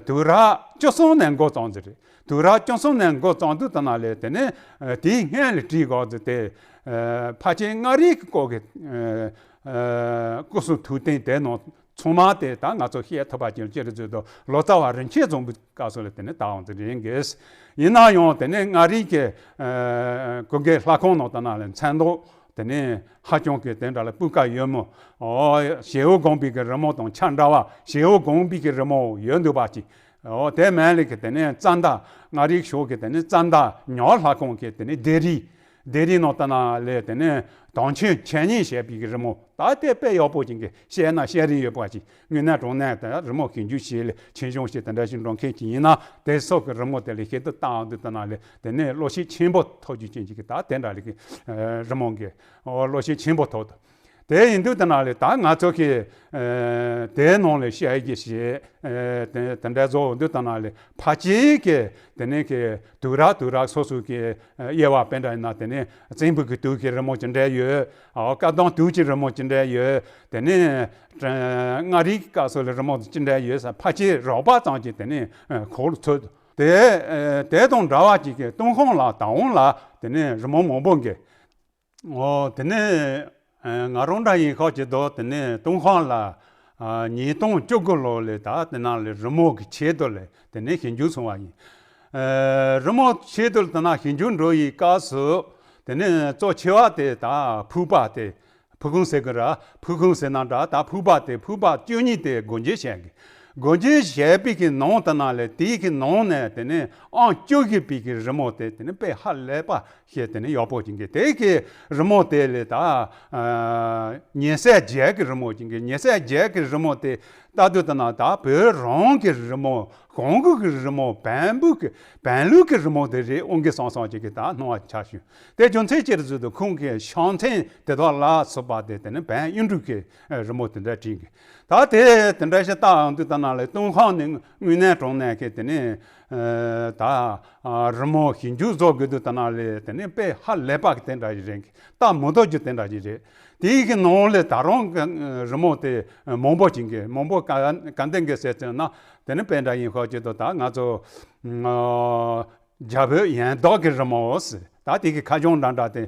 དུས་རབས་བཅུ་གསུམ་ནས་འགོ་བརྩམས་ཟིན་རེད། དུས་རབས་བཅུ་གསུམ་ནས་འགོ་བརྩམས་དུས་ད་ན་ལས་དེ་ནས་དེའི་སྔོན་ལ་བྲིས་དགོས་ཟིན་དེ། ཕལ་ཆེར་མངའ་རིས་ཀྱི་སྐོར་གྱི་སྐུ་གསུང་ཐུགས་རྟེན་དེ་ནང་ཚང་མ་དེ་ད་ང་ཚོ་བཤད་ཐུབ་པ་ཅིག་ཅི་རེད་ཟེར་དུས་ལོ་ཙཱ་བ་རིན་ཆེན་བཟང་པོའི་སྐབས་སུ་ལ་དེ་ནས་དར་འོང་ཟིན་རེད་འགས། ཡིན་ན་ཡང་དེ་ནས་མངའ་རིས་ཀྱི་སྐུ་སྒེར་ལྷ་ཁང་ནང་ད་ན་ལས་མཚན་ཐོག་དེ་ནས་ཧ་ཅང་གི་དེ་འདྲ་ལ་སྤུས་ཀ་ཡོད་མོད། ཨོ་ཞེ་བོ་དགོན་པའི་གི་རི་མོ་དང་ཆ་འདྲ་བ་ཞེ་བོ་དགོན་པའི་གི་རི་མོ་ཡོད་འདུག་པ་ཅིག་ཨོ་དེ་མིན་ལས་གི་དེ་ནས་ཙན་དན་མངའ་རིས་ཕྱོགས་ཀྱི་དེ་ནས་ཙན་དན་ཉག་ལྷ་ཁང་གི་དེ་ནས་སྡེ་རིས་ སྡེ་རིང་ནང་ལྟ་ན་ལས་དེ་ནས་དོན་ཆེན་འཆད་ཉན་བྱེད་པའི་གི་རི་མོ་ད་ལྟའི་དཔེ་ཡག་པོ་ཅན་གྱི་བཤད་ན་བཤད་རིན་ཡོད་པ་ཅིག་དངོས་གནས་དྲང་གནས་དེ་རི་མོ་ཞིབ་འཇུག་བྱས་ལས་ཆེ་ཆུང་བྱས་དེ་འདྲ་ཞིག་འགྲོ་མཁན་ཅིག་ཡིན་ན་དེ་སོགས་ཀྱི་རི་མོ་དེ་ལ་ཞིབ་ཏུ་བལྟ་འོང་དུས་ལྟ་ན་ལས་དེ་ནས་བློ་ཤེད་ཆེན་པོ་ཐོབ་རྒྱུ་ཅན་གྱི་ད་དེ་འདྲ་ལས་ཀྱི་རི་མོ་གི་བློ་ཤེད་ཆེན་པོ་ཐོབ་འདུག་དེ་ཡིན་དུས་ལྟ་ན་ལས་ད་ང་ཚོ་གི་དེའི་ནང་ལས་བཤད་ཀྱི་ཞེས་དེ་དེ་འདྲ་བཟོ་འོང་དུས་ལྟ་ན་ལས་ཕལ་ཆེར་གི་དེ་ནས་གི་དུས་རབས་དུས་རབས་སོ་སོ་གི་དབྱེ་བ་དཔེ་འདྲ་ཡིན་ན་དེ་ནས་བཙན་པོ་གི་དུས་ཀྱི་རི་མོ་ཅི་འདྲ་ཡོད། ཨོ་བཀའ་གདམས་དུས་ཀྱི་རི་མོ་ཅི་འདྲ་ཡོད། དེ་ནས་མངའ་རིས་སྐབས་སུ་ལ་རི་མོ་ཅི་འདྲ་ཡོད་ས་ཕལ་ཆེར་རོགས་པ་ཙམ་གྱིས་དེ་ནས་གོ་ལ་ཚོད་དེ་དེ་དང་འདྲ་བ་ཅིག་གི་ཏུན་ཧོང་ལ་དང་ཧོང་ལ་དེ་ནས་རི་མོ་མང་པོ་འགའ། ཨོ་དེ་ནས་ང་རང་འདྲ་ཡིན་ཤོག་ཅིག་དོ་དེ་ནས་ཏུན་ཧོང་ལ་ཉིས་སྟོང་བཅུ་དགུ་ལོ་ལས་ད་དེ་ནང་ལས་རི་མོ་གི་ཆེད་དུ་ལས་དེ་ནས་ཞིབ་འཇུག་སོང་བ་ཡིན། རི་མོ་ཆེད་དུ་དེ་ནང་ཞིབ་འཇུག་འགྲོ་ཡི་སྐབས་སུ་དེ་ནས་གཙོ་ཆེ་བ་དེ་ད་ཕུག་པ་དེ་ཕུག་ཁུང་ཟེར་གི་ར་ཕུག་ཁུང་ཟེར་ན་འདྲ་ད་ཕུག་པ་དེ་ཕུག་པ་བཅུ་གཉིས་དེ་སྒོ་འབྱེད་བྱས་གི་སྒོ་འབྱེད་བྱས་པའི་གི་ནང་དེ་ནང་ལས་དེའི་གི་ནང་ནས་དེ་ནས་ཨང་བཅུ་གི་པའི་གི་རི་མོ་དེ་དེ་ནས་དཔེ་ཧ་ལས་པ་ཞེས་དེ་ནས་ཡག་པོ་ཅིག་གི་དེ་གི་རི་མོ་དེ་ལས་ད་ཉེ་སྲས་བརྒྱད་ཀྱི་རི་མོ་ཅིག་གི་ཉེ་སྲས་བརྒྱད་ཀྱི་རི་མོ་དེ་ལྟ་དུས་ད་ན་ད་བོད་རང་གི་རི་མོ་གོང་གི་གི་རི་མོ་བོན་པོ་གི་བོན་ལུགས་ཀྱི་རི་མོ་དེ་རེད་འོང་གི་སོང་སོང་ཅིག་གི་ད་སྣང་བ་ཆགས་བྱུང་། དེ་རྒྱུ་མཚན་ཅི་རེད་ཟེར་དུས་ཁོང་གི་ཕྱག་མཚན་དེ་དག་ལ་སོགས་པ་དེ་དེ་ནས་བོན་གཡུ་འབྲུག་གི་རི་མོ་དེ་འདྲ་བྲིས་གི་ད་དེ་དེ་འདྲ་ཞིག་ལྟ་ཡོང་དུས་ད་ན་ལས་ཏུན་ཧོང་ནས་དངོས་གནས་དྲང་གནས་ཀྱི་དེ་ནས་ད་རི་མོ་ཞིབ་འཇུག་བཟོ་དགོས་དུས་ད་ན་ལས་དེ་ནས་དཔེ་ཧ་ལས་པ་གི་དེ་འདྲ་ཞིག་རེད་གི་ལྟ་མི་ཐུབ་རྒྱུ་དེ་འདྲ་ཞིག་རེད། དེའི་གི་ནང་ལས་ད་རུང་གི་རི་མོ་དེ་མང་པོ་ཅིག་གི་མང་པོ་ག་ག་འདྲ་གི་ཟེར་ཙམ་ན་དེ་ནས་དཔེ་འདྲ་ཡིན་ཤོག་ཅིག་དོ་ད་ང་ཚོ་རྒྱ་བོད་ཡན་ལག་གི་རི་མོ་ཟེར། ད་དེ་གི་ཁ་བྱང་འདྲ་འདྲ་དེ་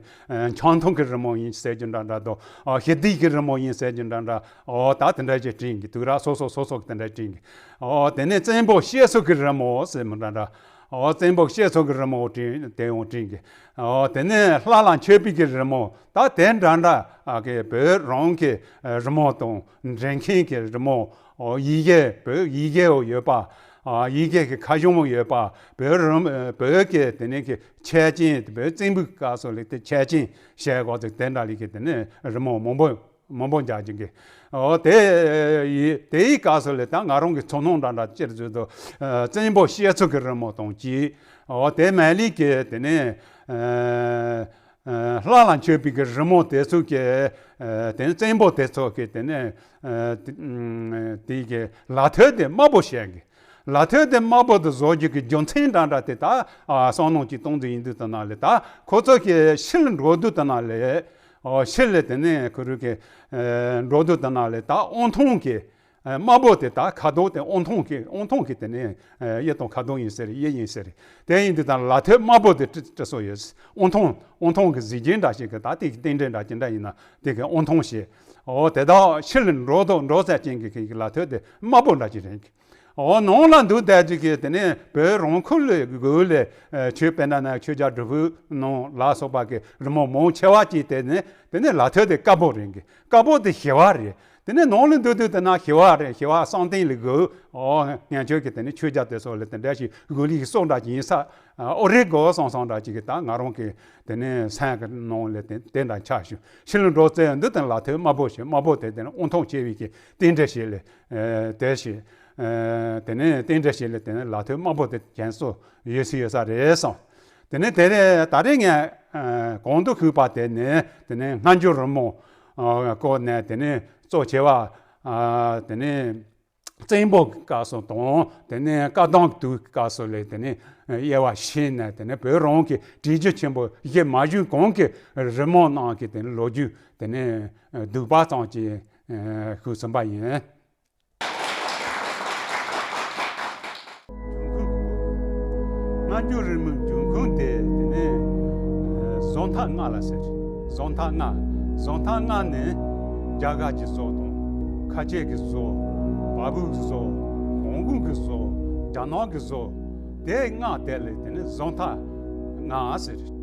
ཆང་འཐུང་གི་རི་མོ་ཡིན་ཟེར་རྒྱུ་འདྲ་འདྲ་དོ། ཞི་བདེ་གི་རི་མོ་ཡིན་ཟེར་རྒྱུ་འདྲ་འདྲ། ཨོ་ད་དེ་འདྲ་ཅིག་བྲིས་གི་དུས་རབས་སོ་སོ་སོ་སོ་གི་དེ་འདྲ་བྲིས་གི་ཨོ་དེ་ནས་བཙན་པོ་གཤེགས་གསོལ་གི་རི་མོ་ཟེར་མི་འདྲ་འདྲ། ཨོ་བཙན་པོ་གཤེགས་གསོལ་གི་རི་མོ་བྲིས་དེ་ཡང་བྲིས་གི་ཨོ་དེ་ནས་ལྷ་ལ་མཆོད་པའི་གི་རི་མོ་ད་དེ་འདྲ་འདྲ་གི་བོད་རང་གི་རི་མོ་དང་འགྲན་མཁན་གི་རི་མོ། ཨོ་ཡི་གེ་བོད་ཡི་གེ་ཡོད་པ། ཨ་ཡི་གེ་གི་ཁ་བྱང་ཡོད་པ། བོད་རང་བོད་ཀྱི་དེ་ནས་ཀྱི་ཆས་ཅན་བོད་བཙན་པོའི་སྐབས་སུ་ལས་དེ་ཆས་ཅན་བྱས་གོ་ཚིག་དེ་འདྲ་ལས་ཀྱི་དེ་ནས་རི་མོ་མང་པོ་མང་པོ་མཇལ་གྱི་གི་ཨོ་དེ་ཡི་དེའི་སྐབས་སུ་ལས་ད་ང་རང་གི་ཚོར་སྣང་འདྲ་འདྲ་ཅིར་བརྗོད་དུ་བཙན་པོ་གཤེགས་གསོལ་གྱི་རི་མོ་དང་གཅིག་ཨོ་དེ་མ་ལས་ཀྱི་དེ་ནས། ལྷ་ལ་མཆོད་པའི་གི་རི་མོ་དེ་ཚོ་གི་དེ་ནས་བཙན་པོ་དེ་ཚོ་གི་དེ་ནས་དེ་གི་ལ་ཐོད་དེ་དམར་པོ་བྱས་གི་ལ་ཐོད་དེ་དམར་པོ་དེ་བཟོ་རྒྱུ་གི་རྒྱུ་མཚན་འདྲ་འདྲ་དེ་ད་བསམ་མནོ་ཅིག་གཏོང་རྒྱུ་ཡིན་དུས་ད་ན་ལས་ད་ཁོ་ཚོ་གི་ཕྱི་ལ་འགྲོ་དུས་ད་ན་ལས་ཕྱི་ལ་དེ་ནས་ཁོ་རུ་གི་འགྲོ་དུས་ད་ན་ལས་ད་དབང་ཐང་གི་དམར་པོ་དེ་དག་ཁ་དོག་དེ་དབང་ཐང་གི་དབང་ཐང་གི་དེ་ནས་གཡས་དང་ཁ་དོག་ཡིན་ཟེར་གཡས་ཡིན་ཟེར། དེ་ཡིན་དུས་ད་ལ་ཐོད་དམར་པོ་དེ་ཏྲི་ཏྲི་སོ་ཡོད། དབང་ཐང་དབང་ཐང་གི་གཟི་བརྗིད་འདྲ་ཞིག་གི་ད་དེ་གི་རྟེན་འབྲེལ་འདྲ་ཅི་འདྲ་ཡིན་ན་དེ་གི་དབང་ཐང་ཞེས། འོ་དེ་དག་ཕྱི་ལ་འགྲོ་དང་འགྲོ་ས་ཅན་གི་གི་ལ་ཐོད་དེ་དམར་པོ་འདྲ་ཅིག་རེད། འོ་ནང་ལ་འདུག་བསྡད་ཅིག་གི་དེ་ནས་བོད་རང་ཁུལ་ལ་དགོས་ལས་ཆོས་དཔེར་ན་ན་ཆོས་རྒྱལ་སྒྲུབ་ཕུག་ནང་ལ་སོགས་པ་གི་རི་མོ་མང་ཆེ་བ་ཅིག་དེ་ནས་དེ་ནས་ལ་ཐོད་དེ་དཀར་པོ་རེད་གི་དཀར་པོ་དེ་ཞི་བ་རེད། དེ་ནས་ནང་ལ་འདུག་དུས་དེ་ན་ཞི་བ་རེད། ཞི་བ་བསམ་གཏན་ལ་དགོས། ཨོ་ངན་ཆོས་ཀྱི་དེ་ནས་ཆོས་རྒྱལ་དེ་སོགས་ལ་དེ་འདྲ་ཞིག་དགོས་ལིག་སོགས་འདྲ་ཅིག་ཡིན་ས། ཨོ་རེད་དགོས་བསམ་བསམ་འདྲ་ཅིག་གི་ད་ང་རང་གི་དེ་ནས་སེམས་ཀྱི་ནང་ལ་དེ་དེ་འདྲ་ཆགས་བྱུང་། ཕྱི་ལ་འགྲོ་ཙེ་འདི་དེ་ལ་ཐོད་དམར་པོ་ཞིག་དམར་པོ་དེ་དེ་ནས་དབང་ཐང་ཆེ་བའི་གི་རྟེན་འབྲེལ་ཞིག་ལས་དེ་ཞིག་དེ་ནས་རྟེན་འབྲེལ་ཞིག་ལས་དེ་ནས་ལ་ཐོད་དམར་པོ་དེ་གྱེན་སོ་ཡོད་སི་ཡོད་ས་རེད་བསམ། དེ་ནས་དེ་རེད་ད་རེས་ངས་གོང་དུ་ཞུས་པ་དེ་ནས་དེ་ནས་སྔ་འགྱུར་རི་མོ་སྐོར་ནས་དེ་ནས་གཙོ་ཆེ་བ་དེ་ནས་བཙན་པོ་གི་སྐབས་སུ་དང་དེ་ནས་བཀའ་གདམས་དུས་སྐབས་སུ་ལས་དེ་ནས་དབྱེ་བ་ཕྱེ་ནས་དེ་ནས་བོད་རང་གི་བྲིས་རྒྱུན་ཆེན་པོ་གཞི་མ་བཞུགས་གོང་གི་རི་མོ་ནང་གི་དེ་ནས་ལོ་རྒྱུས་དེ་ནས་བསྡུས་པ་ཙམ་ཅིག་ཞུས་ཟིན་པ་ཡིན། འབྱུང་ཁུངས། སྔ་འགྱུར་རི་མོའི་འབྱུང་ཁུངས་དེ་དེ་ནས་བཟོ་ཐབས་སྔགས་ལ་ཟེར། བཟོ་ཐབས་སྔགས། བཟོ་ཐབས་སྔགས་ནི་རྒྱ་གར་གྱི་བཟོ་དང་། ཁ་ཆེ་གི་བཟོ། བལ་པོའི་བཟོ། ཧོང་ཀོང་གི་བཟོ། རྒྱ་ནག་གི་བཟོ། དེ་སྔགས་དེ་ལས་དེ་ནས་བཟོ་ཐབས་སྔགས་ཟེར།